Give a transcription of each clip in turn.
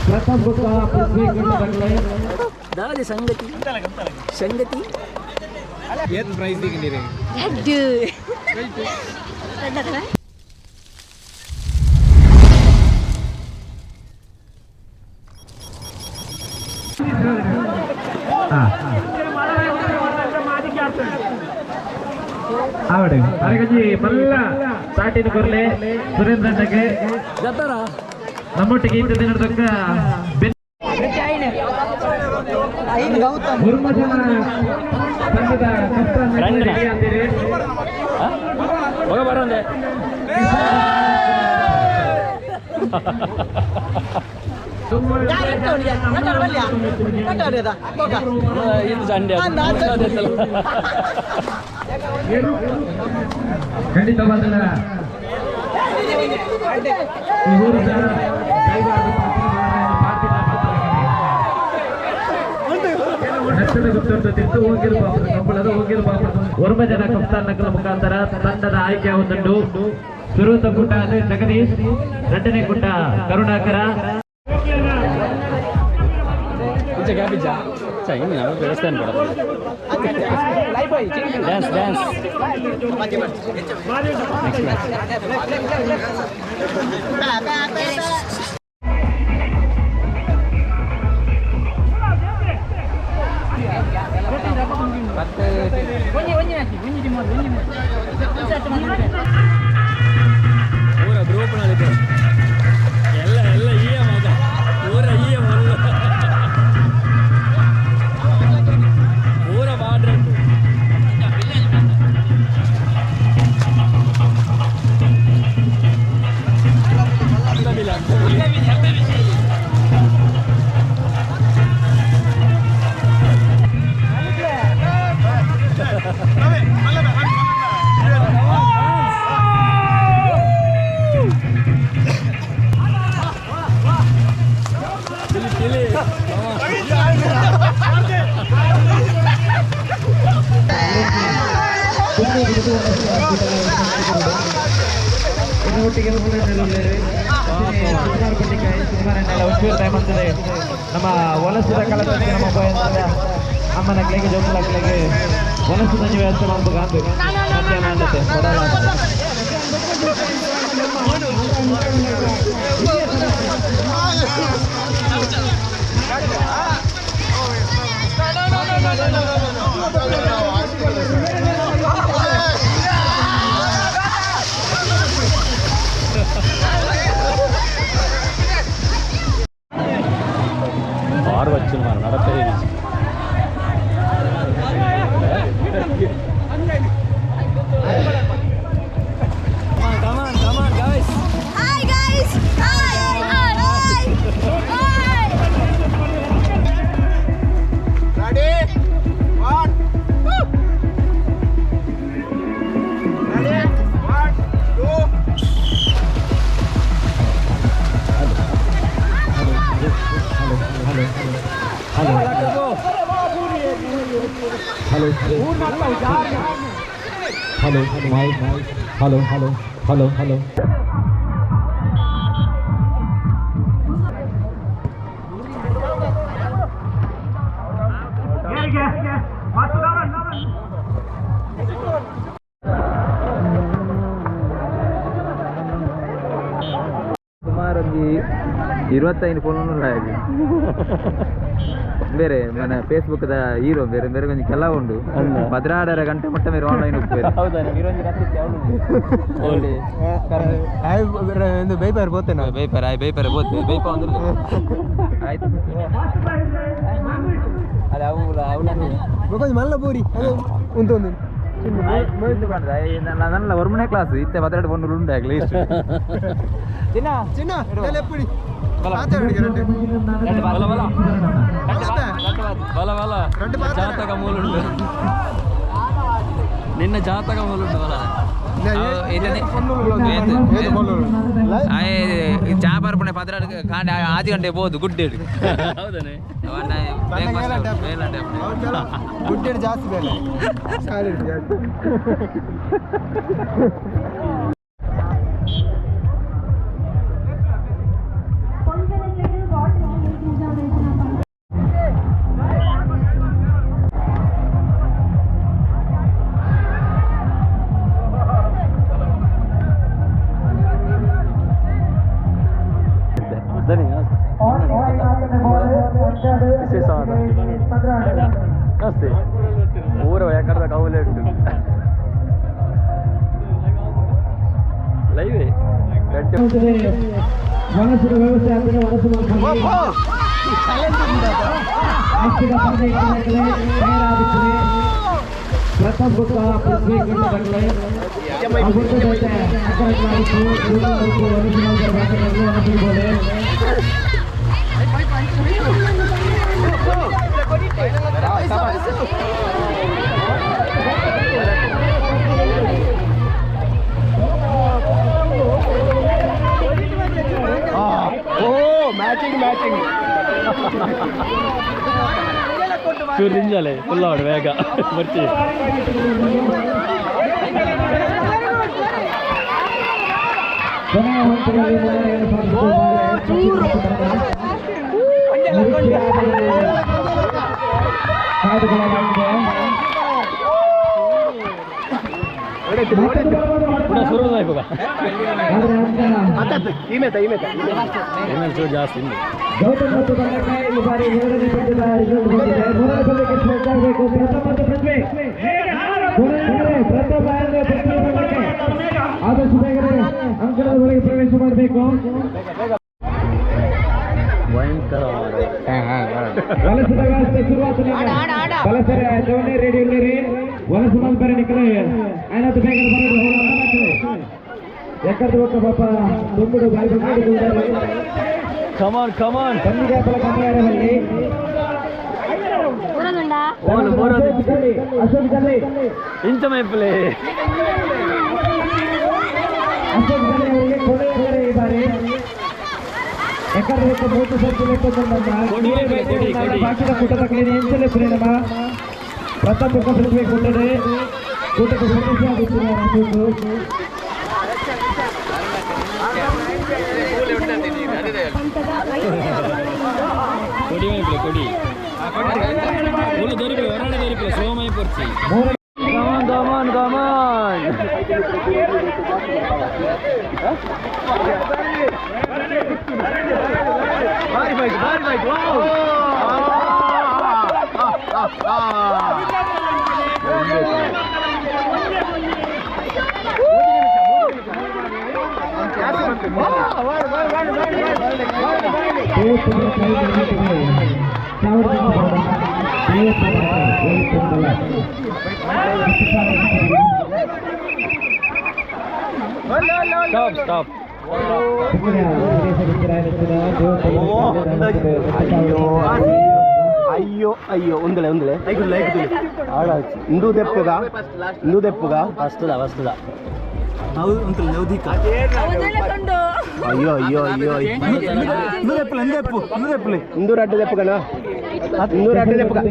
ಪ್ರತಾಪ್ ಗುಪ್ತಾ ಪೃಥ್ವಿ ಗುಂಡದಕ್ಲೆ. ದಾದೆ ಸಂಗತಿ ಸಂಗತಿ. ಏತ್ ಪ್ರೈಸ್ ದಿಗಿಂದಿರಿ? ಲಡ್ಡು. ಆವಡೆ ಅರಗಜಿ ಮಲ್ಲ ಸಾಟಿನ ಕೊರ್ಲೆ ಸುರೇಂದ್ರಣ್ಣಗೆ. ಗತರ. ನಮ್ಮೊಟ್ಟಿಗೆ ಇದ್ದ ದಿನದಕ್ಕ ಒರ್ಮ ಜನ ತಂಡದ ಕಪ್ತಾನ್ ರೆಡಿ ಅಂದಿರಿ. ಹೋಗ ಬರಂದೆ. ಇದು ಸಂಡೆ. ಖಂಡಿತವಾದ ಈ ಊರಿನ ದೈವಾದ ಪಾತ್ರ ನಷ್ಟದ ಗುಪ್ತರ್ದ ತಿಂದು ಹೋಗಿರು ಪಾಪದ ಕಂಬಳದ ಹೋಗಿರು ಪಾಪದ. ಒರ್ಮ ಜನ ಕಪ್ತಾನ್ ನಕಲ ಮುಖಾಂತರ ತಂಡದ ಆಯ್ಕೆ ಆಗುತ್ತುಂಟು. ಸುರೂತ ಕೂಟ ಅದೇ ಜಗದೀಶ್, ಎರಡನೇ ಕೂಟ ಕರುಣಾಕರ. ಇಜ್ಜ ಗ್ಯಾಪ್ ಇಜ್ಜ ಚಾ ಇನ್ನು ನಾವು ದೇವಸ್ಥಾನ ಕೊಡ. Dance dance. Next match. ಪೂರ ಗ್ರೂಪ್ ನಾಳಿದ್ದು ಎಲ್ಲ ಎಲ್ಲ ಈ ಮಗ ಪೂರ ಈ ಮಲ್ಲ ಪೂರ ಬಾರ್ಡ್ರ್. ತಿಳಿ ತಿಳಿ. ಒಟ್ಟಿಗೆ ಸುಮಾರು ಪಟ್ಟಿಕಾಯಿ ಸುಮಾರು ಒಂಚೂರು ಟೈಮ್ ಅಂತದೆ. ನಮ್ಮ ವಲಸದ ಕಾಲದಲ್ಲಿ ನಮ್ಮ ಅಮ್ಮನ ಕ್ಲೇಗೆ ಜೋಕುಲ ಕ್ಲೇಗೆ ವಲಸದ ವ್ಯವಸ್ಥೆ ಮಾಡ್ಬೇಕು ಅಂತ ಮಧ್ಯಾಹ್ನ ಅನ್ನತ್ತೆ. ಆರು ಬಚ್ಚಿನ ಮಾರ ನಡತೆ. Come on, come on, guys. Hi guys! Hi! Hi! Hi! Ready, one, ready, one, two. Hello hello hello mic, hello hello hello hello. ಸುಮಾರು ಒಂಜಿ 25 ಫೋನ್ ಹಾಗೆ ಬೇರೆ ಮನೆ ಫೇಸ್ಬುಕ್ ದ ಹೀರೋ ಬೇರೆ ಬೇರೆ ಒಂಜಿ ಕೆಲವು ಉಂಡು. 12.5 ಗಂಟೆ ಮುಟ್ಟ ಮೇರೆ ಆನ್ಲೈನ್ ಹೋಗ್ಬೇರೆ. ಹೌದಾ? ಬೇಪರ್ ಬೋತೆ ನಾವು. ಬೇಪರ್ ಆಯ್ ಬೇಪರ್ ಬೋತೆ ಬೇಪ ಅಂದ್ರೆ ಆಯ್ತು ಅಲ್ಲ ಅವು ಅವಳ. ಕೊಂಚ ಮಲ್ಲ ಪೂರಿ ಉಂಟು. ನನ್ನ ಒರ್ಮನೆ ಕ್ಲಾಸ್ ಇತ್ತೆ 12 ಪೊಣ್ಣು ಉಂಡು ಆಗಲಿ. ಚಿನ್ನ ಚಿನ್ನ ಎಪ್ಪಡಿ ಬಲ ಬಲ ಬಲ ಬಲ. ಜಾತಕ ಮೂಲುಂಡು, ನಿನ್ನ ಜಾತಕ ಮೂಲುಂಡು ಬಲ. ಚಾ ಪರ್ಪಣೆ 12 ಕಾಂಡೆ ಆಜಿ ಗಂಟೆ ಬೋದು ಗುಡ್ ಡೇಡ್. ಹೌದಾನೆ. ಗುಡ್ಡೇಡು ಜಾಸ್ತಿ ಬೇಲೆ. ಧನಿ ವಿಶೇಷವಾದ ನಮಸ್ತೆ ಊರ ಯಾಕಂದ್ರೆ ಕೌಲೆ ಉಂಟು ಲೈವೇ ಗಂಟೆ ವನಸದ ವ್ಯವಸ್ಥೆ ಆಗ್ತದೆ. ವನಸು ತಯಾರಾಗುತ್ತದೆ. ಪ್ರತಾಪ್ ಗುಪ್ತ ಪೃಥ್ವಿ ಗುಂಡದಾಗಲೇ ಓ ಮ್ಯಾಚಿಂಗ್ ಮ್ಯಾಚಿಂಗ್ ಚೂರು ರಿಂಜಾಲೆ ಫುಲ್ ಬೇಗ ಬರ್ತೀವಿ. ಕೊನೆಯ ಹಂತದಲ್ಲಿ ಮುನ್ನಡೆಯನ್ನು ಕಾಯ್ದುಕೊಳ್ಳಲಾಗಿದೆ. ಚೂರು ಜಾಸ್ತಿ ಹಿಂದೆ. ಗೌತಮ್ ಮತ್ತು ತಂಡಕ್ಕೆ ಈ ಬಾರಿ ಎರಡನೇ ಪಂದ್ಯದ ರಿಸಲ್ಟ್ ಬಂದಿದೆ. ಮೂರನೇ ಪಂದ್ಯಕ್ಕೆ ಹೆಚ್ಚಾಗಬೇಕು. ಪ್ರಥಮ್ ಮತ್ತು ಪೃಥ್ವಿ, ಪ್ರಥಮ ಪೃಥ್ವಿ ತಂಡಕ್ಕೆ ಆದಷ್ಟು ಬೇಗನೆ ಅಂಕಣದ ಒಳಗೆ ಪ್ರವೇಶ ಮಾಡಬೇಕು. ಭಯಂಕರ ವಲಸದ ವ್ಯವಸ್ಥೆ ಶುರುವಾತು. ವಲಸರ ಜವನೆ ರೆಡಿ ಉಳ್ಳೇರಿ ವಲಸು ಮಲ್ಬರೆ ನಿಕ್ಕಲೆ ಆಯ್ನತ್ತು ಬೇಗನೆ ಬರೋದು ಹೋಗಲ್ಲ. ಎಕ್ಕದ ಬೊಕ್ಕ ಪಾಪ ತುಂಬುಡು ಬಾಯಿ ಬಂದು ಕಮಾನ್ ಕಮಾನ್ ಬಂದಿಗೆ ಬಲ ಕನ್ನಡದಲ್ಲಿ ಅಶೋಕ್ ಜಲ್ಲಿ ಇಂಚ ಮೈಪಲೆ ಅಶೋಕ್ ಜಲ್ಲಿ ಅವರಿಗೆ ಕೊನೆಯ ಕರೆ ಈ ಬಾರಿ. ಎಕ್ಕದ ಬೊಕ್ಕ ಮೂರು ಸರ್ತಿ ಕೊಡಿ, ಕೊಡಿ, ಕೊಡಿ. ಬಾಕಿದ ಕೂಟದ ಕಡೆ ಎಂಚಲೆ ಪ್ರೇರಣ ಪ್ರತಾಪ್ ಬೊಕ್ಕ ಪೃಥ್ವಿ ಕೂಟದೆ ಕೂಟಕ್ಕೆ ಸದಸ್ಯ ಆಗುತ್ತಿದ್ದಾರೆ ಅಶೋಕ್. ಕೊಡಿ ಮೈಪಲೆ ಕೊಡಿ ಫುಲ್ ದೊರಿಪಲೆ ಹೊರಗಡೆ ದೊರಿಪಲೆ ಸ್ಲೋ ಮೈಪೊರ್ಚಿ. ಕಮಾನ್ ಕಮಾನ್ ಕಮಾನ್ ಬಾರಿ ಬೈಕ್ ಬಾರಿ ಬೈಕ್ ವಾವ್. Stop stop. ಅಯ್ಯೋ ಅಯ್ಯೋ ಒಂದಳೆ ಒಂದಳೆ ಇಂದು ದೆಪ್ಪುಗ ಇಂದು ದೆಪ್ಪುಗ ಫಸ್ಟ್ದ ಫಸ್ಟ್ದ ಅಯ್ಯೋ ಅಯ್ಯೋ ಅಯ್ಯೋ ಇಂದು ರಡ್ಡು ದೆಪ್ಪುಗಣ ಇಂದು ರಡ್ಡು ದೆಪ್ಪುಗ.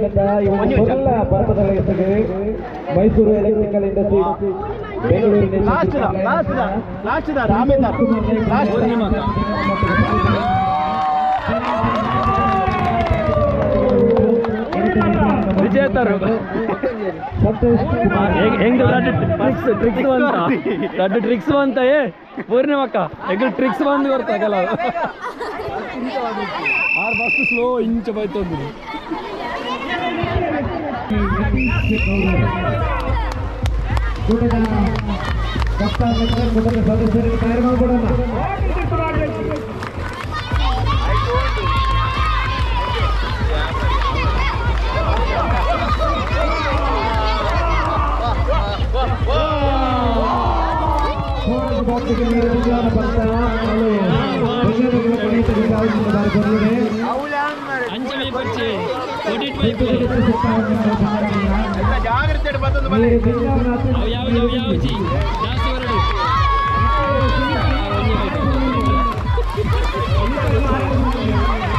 ಮೈಸೂರು ಎಲೆಕ್ಟ್ರಿಕಲ್ ಇಂಡಸ್ಟ್ರಿ ಬೆಂಗಳೂರಿನ ಲಾಸ್ಟ್ ಲಾಸ್ಟ್ ಲಾಸ್ಟ್ ರಾಮೇದಾರ್ ಲಾಸ್ಟ್. ವಿಜೇತರು ಸಂತೋಷ್ ಕುಮಾರ್. ಹೆಂಗ್ ಟ್ರಿಕ್ಸ್ ಟ್ರಿಕ್ಸ್ ಬಂತ ದೊಡ್ಡ ಟ್ರಿಕ್ಸ್ ಬಂತ ಏ ಪೂರ್ಣಿಮಕ್ಕ ಹೆಂಗ್ ಟ್ರಿಕ್ಸ್ ಬಂದು ಬರ್ತಾಗಲ್ಲ ಆರು ಫಸ್ಟ್ ಸ್ಲೋ ಇಂಚ ಬೈತೊಂದು. ಕೂಟದ ಕಪ್ತಾನ್ ಮತ್ತು ಕೂಟದ ಸದಸ್ಯರಿಗೆ ತಯಾರು ಮಾಡಿಕೊಡೋಣ. ಬಾಕ್ಸ್ಗೆ ನೀರು ವಿಜ್ಞಾನ ಪಂತ ಅಲ್ಲಿ ಬೆಂಗಳೂರಿಗೆ ಕೊನೆಯ ಬಾರಿ ಬಂದಿದೆ. ಅಂಚ ಮೈಪೊರ್ಚಿ ಕೊಡಿಟ್ ಮೈಪಲೆ. ಜಾಗ್ರತೆ ಬಂದೊಂದು ನೀರು ವಿಜ್ಞಾನ ಅವು ಯಾವ ಯಾವ ಯಾವ ಜಿ ಜಾಸ್ತಿ ಹೊರಡು.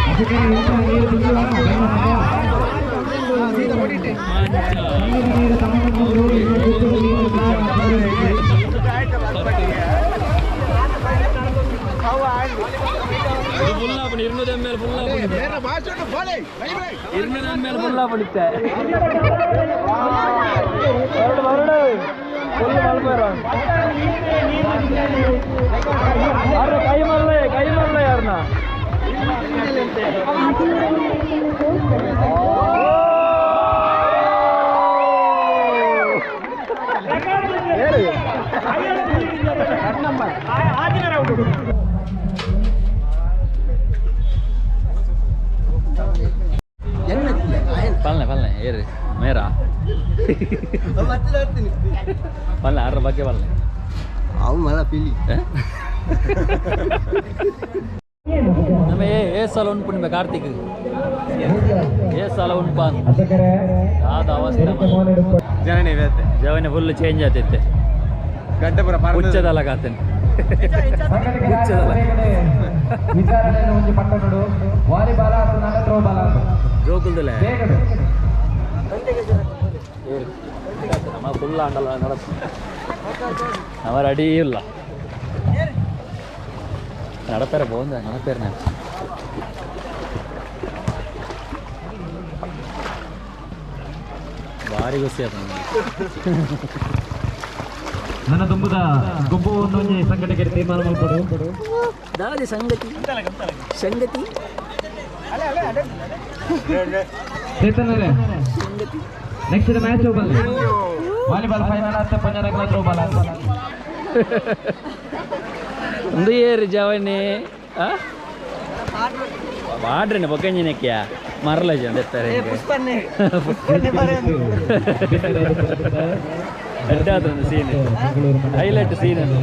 ಅದಕ್ಕೆ ಇಂಥ ನೀರು ಬಿಡುವ ನೀರು ತಮ್ಮನ್ನು ನೋಡಿ ನೀರು ಫುಲ್ ಆಪಣಿ ಇರ್ನೂರ ಎಮ್ ಎಲ್ ಫುಲ್ ಆಪಣಿ ಇರ್ನೂರ ಎಮ್ ಎಲ್ ಫುಲ್ ಆಪಣಿತ್ತೆ. ಹೊರಡು ಹೊರಡು ಫುಲ್ ಮಲ್ಪೇರ ಅರೆ ಕೈ ಮಲ್ಲ ಕೈ ಮಲ್ಲ ಯಾರನ್ನ. ಏರು ಮೇರಾ ಬಲ್ಲ ಆರ ಬಗ್ಗೆ ಬಲ್ಲ ಅವು ಮಲ ಪಿಲಿ ನಮ್ಮ ಏ ಏ ಸಲ ಉಂಟು ಕಾರ್ತಿಕ್ ಏ ಸಲ ಉಂಟು ಆದ ಅವಸ್ಥೆ ಜನನೇ ಬೇತೆ ಜವನೆ ಫುಲ್ ಚೇಂಜ್ ಆತೈತೆ ಗಡ್ಡಪುರ ಹುಚ್ಚದಲ್ಲ ಕಾತೇನೆ ಹುಚ್ಚದಲ್ಲ ವಿಚಾರಣೆಯನ್ನು ಒಂಜಿ ಪಟ್ಟಣಡು ವಾಲಿಬಾಲ್ ಆತು ನನ್ನ ಥ್ರೋ ಬಾಲ್ ಆತು ಜೋಕುಲ್ದಲೆ ಬೇಗಡು ನಮ್ಮ ಫುಲ್ ಆಂಡಲ್ಲ ನಡಪ ನಮ್ಮ ರೆಡಿ ಇಲ್ಲ ನಡಪೇರ ಬೋಂದ ನಡಪೇರ ನಾನು ಭಾರಿ ಖುಷಿ ಆಯ್ತು ನಮಗೆ. ನನ್ನ ತುಂಬುದ ಗೊಬ್ಬು ಒಂದೊಂಜಿ ಸಂಘಟಕರು ತೀರ್ಮಾನ ಮಾಡ್ಕೊಡು ದಾದಿ ಸಂಗತಿ ಸಂಗತಿ ಚೇತನರೇ ನೆಕ್ಸ್ಟ್ ಮ್ಯಾಚ್ ಹೋಗಲ್ಲ ವಾಲಿಬಾಲ್ ಫೈನಲ್ ಆತ ಪಂಜಾಬ್ ಥ್ರೋ ಬಾಲ್ ಆತ ಒಂದು ಏರು ಜವನಿ ಬಾಡ್ರೇನೆ ಬೊಕ್ಕಂಜಿನಕ್ಕಿಯ ಮರಲ ಜನ ಎತ್ತಾರೆ ಒಂದು ಸೀನ್ ಹೈಲೈಟ್ ಸೀನ್ ಅದು.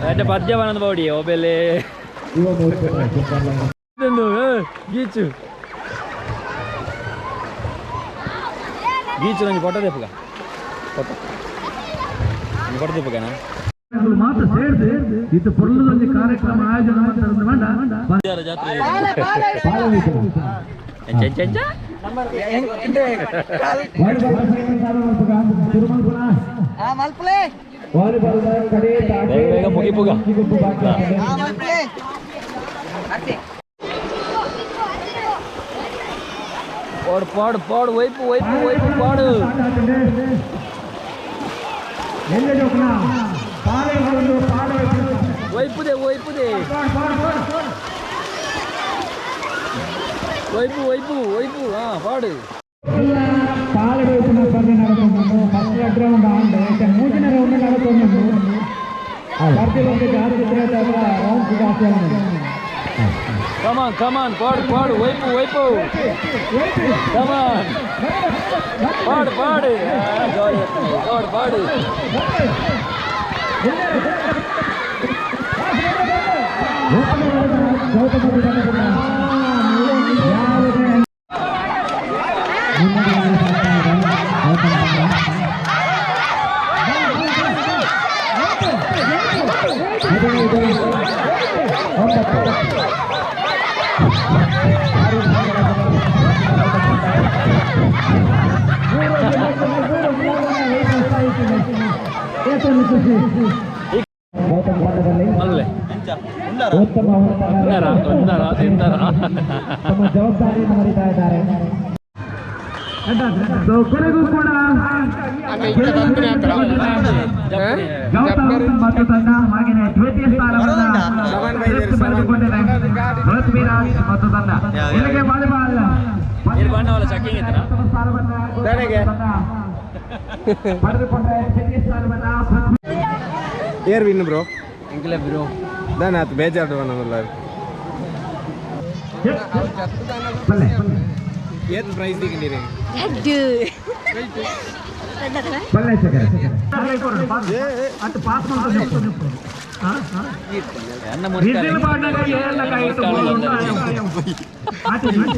ಅಡ್ಡ ಪದ್ಯವನಂದ ಬಾಡಿ ಒಬೆಲೆ ಗೀಚು ಗೀಚು ನಂಗೆ ಫೋಟೋ ದೇಪುಗ ಫೋಟೋ ಫೋಟೋ ದೇಪುಗನಾ ಮಾತ್ರ ಸೇರಿದು ಇದು ಪೊರ್ಲದೊಂದು ಕಾರ್ಯಕ್ರಮ ಆಯೋಜನೆ ಮಾಡ್ತಾರೆ ಜಾತ್ರೆ ಎಂಚ ಎಂಚ ಎಂಚ ಬೇಗ ಬೇಗ ಮುಗಿಪುಗ. ಪಾಡು ಪಾಡು ಪಾಡು ವೈಪು ವೈಪು ವೈಪು ಪಾಡು. ವೈಪುದೆ ವೈಪುದೆ ವೈಪು ವೈಪು ವೈಪು. ಹಾ ಪಾಡು. ಕಮಾನ್ ಕಮಾನ್ ಪಾಡು ಪಾಡು ವೈಪು ವೈಪು ಕಮಾನ್ ಪಾಡು ಪಾಡು ಪಾಡು ಪಾಡು. ಅಲ್ಲೇ ಒಂದರ ಒಂದರ ಎಂದರ ತಮ್ಮ ಜವಾಬ್ದಾರಿಯನ್ನು ಮರಿತಾ ಇದ್ದಾರೆ. ಕೊನೆಗೂ ಕೂಡ ಗೌತಮ್ ಮತ್ತು ತಂಡ ಹಾಗೆಯೇ ದ್ವಿತೀಯ ಸ್ಥಾನವನ್ನು ಪಡೆದುಕೊಂಡಿದೆ ಪೃಥ್ವಿರಾಜ್ ಮತ್ತು ತಂಡ. ಇಲ್ಲಿಗೆ ವಾಲಿಬಾಲ್ ಪಡೆದುಕೊಂಡ್ರೆ ದ್ವಿತೀಯ ಸ್ಥಾನವನ್ನ ಏರ್ ವಿನ್ ಬ್ರೋ. ಎಂಕಲೆ ಬ್ರೋ. ದಾನೆ ಆತು ಬೇಜಾರು ನಮ್ಮಲ್ಲ. ಏತ್ ಪ್ರೈಸ್ ದಿಕ್ಕಿರಿ? Aduh. ಅನ್ನ ಮುರ್ಕಾಳೆ.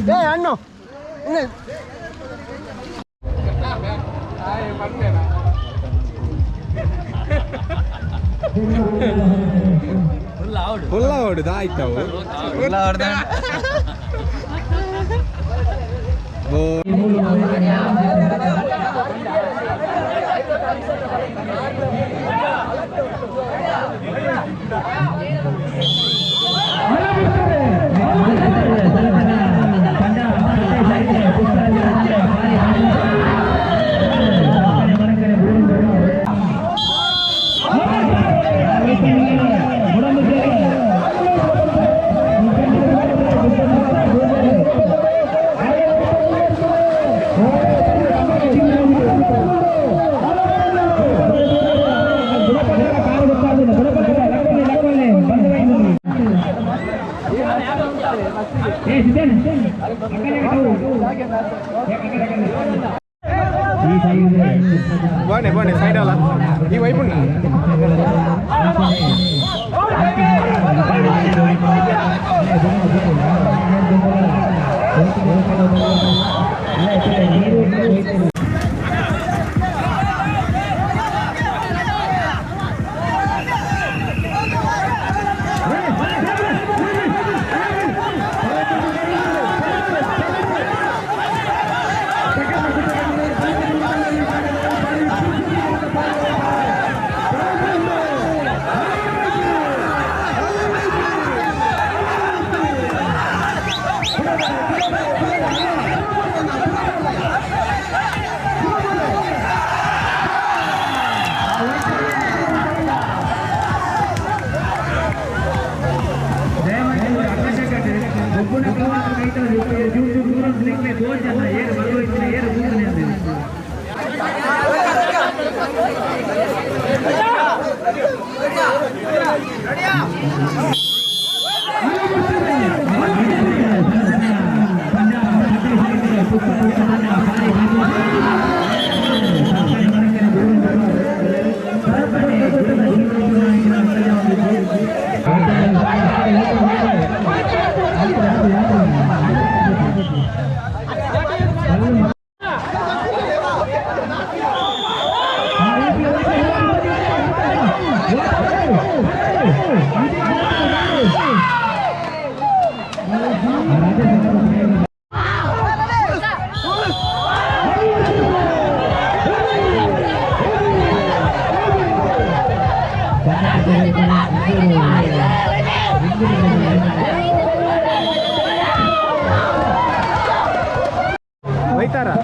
ಏ ಅಣ್ಣು ಫುಲ್ ಆವಡು. ಫುಲ್ ಹೊಡುದು ಆಯ್ತವು. బాగున్నాయి బాగున్నాయి సైడ్ అలా ఈ వైపు ఉన్నా. ಹೋಯ್ತಾರಾ?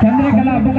ಚಂದ್ರಕಲಾ ಬುಕ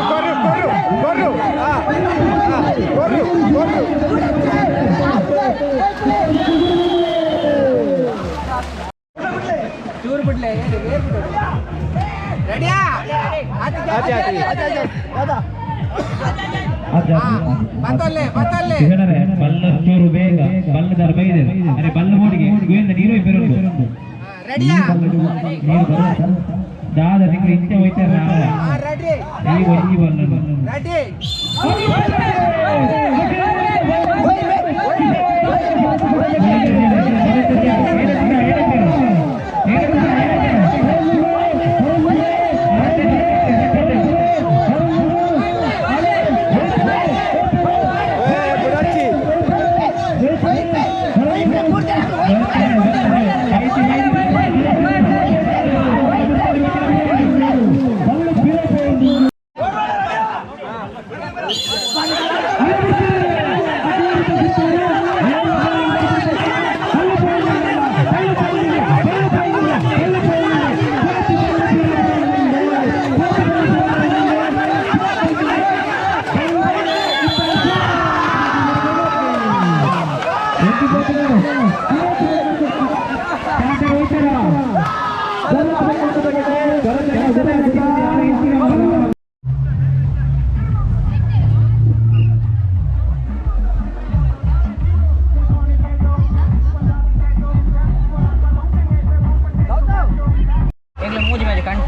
కొర్రు కొర్రు కొర్రు కొర్రు కొర్రు ಬಲ್ಲ ಚೂರು ಬೇಗ ಬಲ್ಲ ದರ ಬೈದೆ ಅರೆ ಬಲ್ಲ ಮೋಡಿಗೆ ಗೋವಿಂದ ನೀರು ಪೆರುಂಡು ನೀರು ಬರ ದಾದ ನಿಂಗೆ ಇಂಚೆ ಹೋಯ್ತಾರೆ ಈ ಒಂಜಿ ಬಲ್ಲ.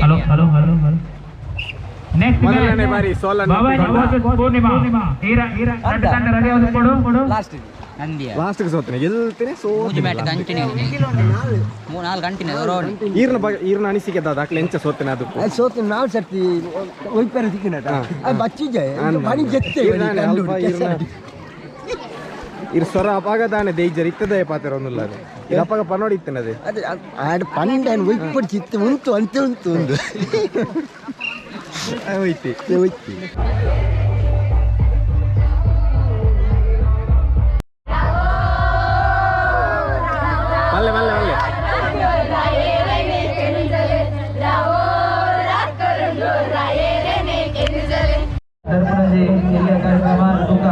Hello hello hello hello. Next ಮೊದಲನೇ ಬಾರಿ ಸೋಲನ್ನು ಒಪ್ಪಿಕೊಂಡ. ಪೂರ್ಣಿಮಾ ಹೀರಾ ಹೀರಾ ಎರಡು ತಂಡ ರೆಡಿ ಆಗೋದು. ಲಾಸ್ಟ್ ಲಾಸ್ಟ್ ಸೋತನೆ ಗೆಲ್ತೇನೆ ಸೋತನೆ. ನಾಲ್ಕು ಗಂಟೆ ಈರ್ನ ಬಗ್ಗೆ ಈರ್ನ ಅನಿಸಿಕೆ ದಾದ ಅಕ್ಲೆ ಎಂಚ ಸೋತನೆ ಅದು ಸೋತು ನಾವು ಸರ್ತಿ ಒಯ್ಪೆರ ತಿಕ್ಕಿನಟ ಬಚ್ಚಿಜೆ ಬಣಿ ಜೆತ್ತೆ. ಅಲ್ಪ ಇರ್ ಸ್ವರ ಅಪಾಗ ದಾನೆ ದೇಜರ್ ಇತ್ತದೇ ಪಾತ್ರ ಒಂದುಲ್ಲ ಅದು ಇದು ಅಪಾಗ ಪನ್ನೋಡಿ ಇತ್ತನದೆ. ಅದೇ ಆಡ ಪಂಡ ಒಯ್ಪಡಿ ಚಿತ್ತ ಉಂಟು ಅಂತ ಉಂಟು ಒಂದು. ಹೋಯ್ತಿ. ಒಯ್ತಿ. ಮಲ್ಲೆ ಮಲ್ಲೆ ಮಲ್ಲೆ. ದರ್ಪಣಜಿ ಎಲ್ಲಿಯ ಕಾರ್ಯಕ್ರಮ ತೂಕ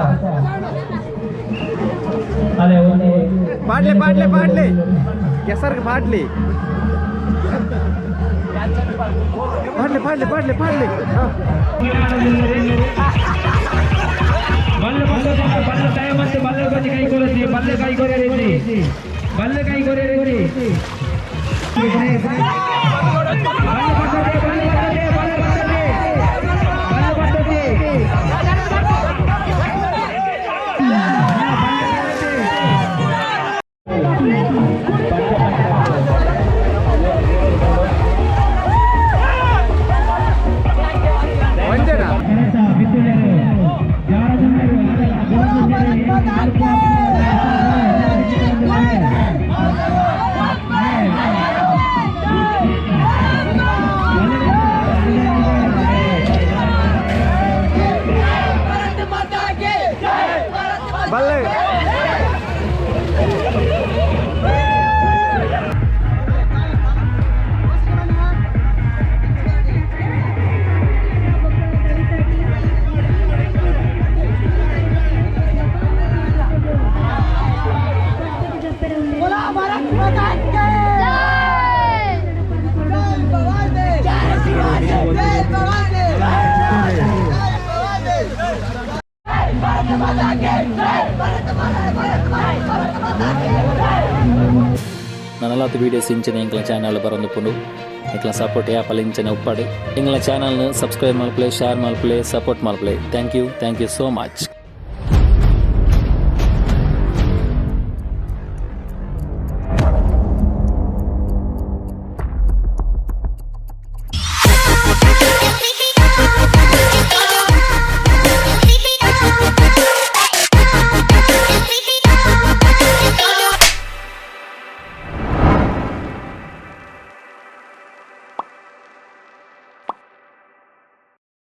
ಅದೇ ಒಂದು. ಪಾಡ್ಲೆ ಪಾಡ್ಲೆ ಪಾಡ್ಲೆ ಕೆಸರ್ಗೆ ಪಾಡ್ಲಿ ಪಾಡ್ಲೆ ಪಾಡ್ಲೆ ಪಾಡ್ಲೆ ಪಾಡ್ಲೆ ಹಾ. ಬಲ್ಲೆ ಬಲ್ಲೆ ಬಲ್ಲೆ ಬಲ್ಲೆ ಟೈಮ್ ಮತ್ತೆ ಬಲ್ಲೆ ಬಂದು ಕೈ ಕೊರತಿ ಬಲ್ಲೆ ಕೈ ಕೊರೆಯರಿ ಬಲ್ಲೆ ಕೈ ಕೊರೆಯರಿ ಬಲ್ಲೆ ಬರ್ತದೆ, ಬಲ್ಲೆ ಬರ್ತದೆ, ಬಲ್ಲೆ ಬರ್ತದೆ. ಬಲ್ಲೆ ಬರ್ತದೆ. ಒಂಜೇನಾ? ಕೆಲಸ ಬಿದ್ದುಳ್ಳೇರು ಜಾರದುಳ್ಳೇರು ಬಲ್ಲೆ. ನನಲಾತ್ ವೀಡಿಯೋಸ್ ಇಂಚಿನ ಎಂಕ್ಲ ಚಾನಲ್ ಬರೊಂದುಪ್ಪುಂಡು. ಎಂಕ್ಲ ಸಪೋರ್ಟ್ ಯಾಪಲ ಇಂಚಿನ ಉಪ್ಪಾಡು. ಎಂಕ್ಲ ಚಾನಲ್ನ ಸಬ್ಸ್ಕ್ರೈಬ್ ಮಲ್ಪಲೆ, ಶೇರ್ ಮಲ್ಪಲೆ, ಸಪೋರ್ಟ್ ಮಲ್ಪಲೆ. Thank you, thank you so much.